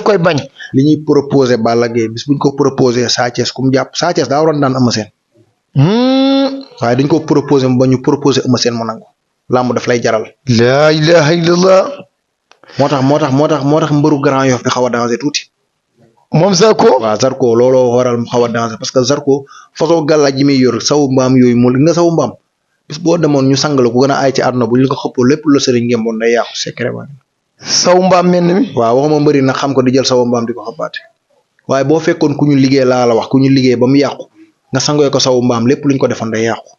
koy bañ. li ñuy proposé Balla Gaye bis buñ ko proposé Sa Thiès ku mu jàpp Sa Thiès daa waroon daan Eumeu Sène. waaye dañ ko proposé ba ñu proposé Eumeu Sène mu nangu. làmb daf lay jaral. laa ilaha illallah. moo tax mbëru Grand Yoff bi xaw a danger tuuti. moom Zarko. waaw Zarko looloo waral mu xaw a danger parce que Zarko façon gàllaaj yi muy yor sawu mbaam yooyu mu nga sawu mbaam bis boo demoon ñu sang la ku gën a aay ci àdduna bu ñu ko xëppoo lépp la sëriñ ngemboon day yàqu secret ba. sawu mbaam mel ni mi. waaw waxuma mbëri nag xam ko di jël sawu mbaam di ko xëppaate waaye boo fekkoon ku ñu liggéey laa la wax ku ñu liggéey ba mu yàqu nga sangoo ko sawu mbaam lépp luñ ko defoon day yàqu.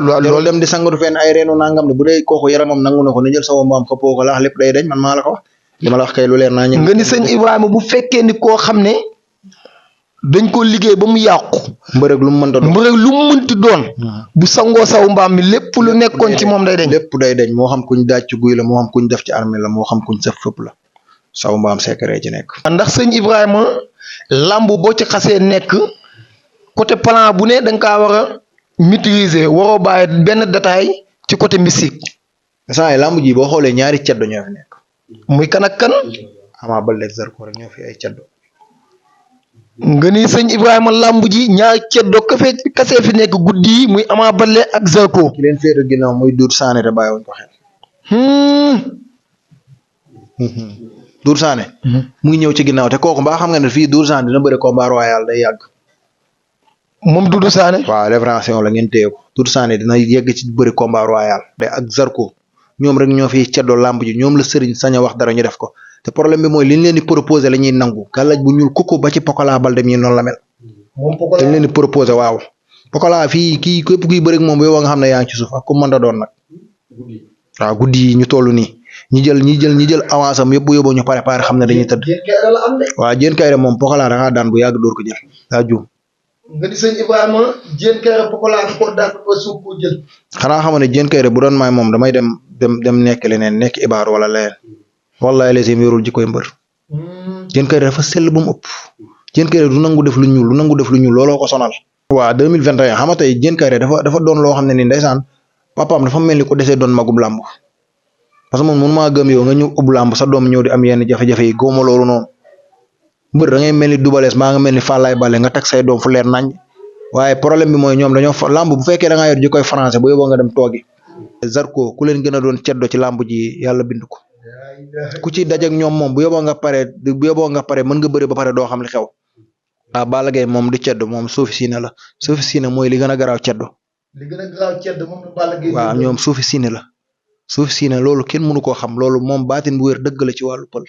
loolu dem di sangatu fenn ay reenu nangam ne bu dee kooku yaramam nangu na ko ni jël sawu mbaam xëppoo ko laax lépp day dañ man maa la ko wax li ma la wax kay lu leer naa ñëw. nga ni sëñ Ibrahima bu fekkee ni koo xam ne dañ ko liggéey ba mu yàqu. mbërëg lu mu mënta doon mbërëg lu mu mënti doon. bu sangoo sawu mbaam mi lépp lu nekkoon ci moom day dañ. lépp day dañ moo xam kuñ daaj ci guy la moo xam kuñ def ci armée la moo xam kuñ sëf fëpp la sawu mbaam secret ci nekk. ndax sëñ Ibrahima lamb boo ci xasee nekk côté plan bu ne da nga kaa war a maîtriser waroo bàyyi benn détail ci côté mystique. saa yi lamb ji boo xoolee ñaari ceddo ñoo fi nekk. muy kan ak kan. Ama Baldé ak Zarko rek ñoo fi ay ceddo. nga ni sëñ Ibrahima lamb ji ñaari ceddo kase fi nekk guddi yi muy Ama Baldé ak Zarko. ki leen féete ginnaaw muy Dour Sané te bàyyiwuñ ko xel. Dour Sané. mu ngi ñëw ci ginnaaw te kooku mbaa xam nga ne fii Dour Sané dina bëri combat royal day yàgg. moom Doudou Sané. waaw révélation la ngeen téye ko Dour Sané dina yegg ci bëri combat royal. te ak Zarko ñoom rek ñoo fi ceddo lamb ji ñoom la sëriñ sañ a wax dara ñu def ko te problème bi mooy liñ leen di proposé la ñuy nangu gàllaaj bu ñuul kukku ba ci Pokola Baldé mi noonu la mel. dañ leen di proposé waaw. Pokola fii kii képp kuy bëri ak moom yow nga xam ne yaa ngi ci suuf ak ku mën a doon nag. waaw guddi yi ñu toll nii ñi jël avance am yëpp bu yóbboo ñu préparé xam ne dañuy tëdd. waaw Diène Kaïré moom Pokola da ngaa daan bu yàgg door ko jël daa juum. nga di sëñ Ibrahima Diène Kaïré Pokola da ko daan ba suuf ko jël. xanaa xam ne Diène Kaïré bu doon may moom damay dem nekk leneen nekk ibaar wala leneen wallahi les yim yorul jikkoy mbër. Diène Kaïré dafa sell ba mu ëpp. Diène Kaïré du nangu def lu ñuul looloo ko sonal. waaw 2021 xam nga tey Diène Kaïré dafa doon loo xam ne ni ndeysaan papaam dafa mel ni ko desee doon magum làmb parce que man mënu maa gëm yow nga ñëw ubbi làmb sa doom ñëw di am yenn jafe-jafe yi góoma loolu noonu mbër da ngay mel ni dubalees maa nga mel ni Fallaye Baldé nga teg say doom fu leer nañ waaye problème bi mooy ñoom dañoo làmb bu fekkee da ngaa yor ji koy français bu yóbboo nga dem toogi. Zarko ku leen gën a doon ceddo ci làmb ji yàlla bind ko ku ci dajeeg ñoom moom bu yóbboo nga pare mën nga bëri ba pare doo xam li xew. waaw Balla Gaye moom du ceddo moom suufi siine la suufi siine mooy li gën a garaaw ceddo. moom la Balla Gaye. waaw ñoom suufi siine la suufi siine loolu kenn mënu koo xam loolu moom baatin bu wér dëgg la ci wàllu pël.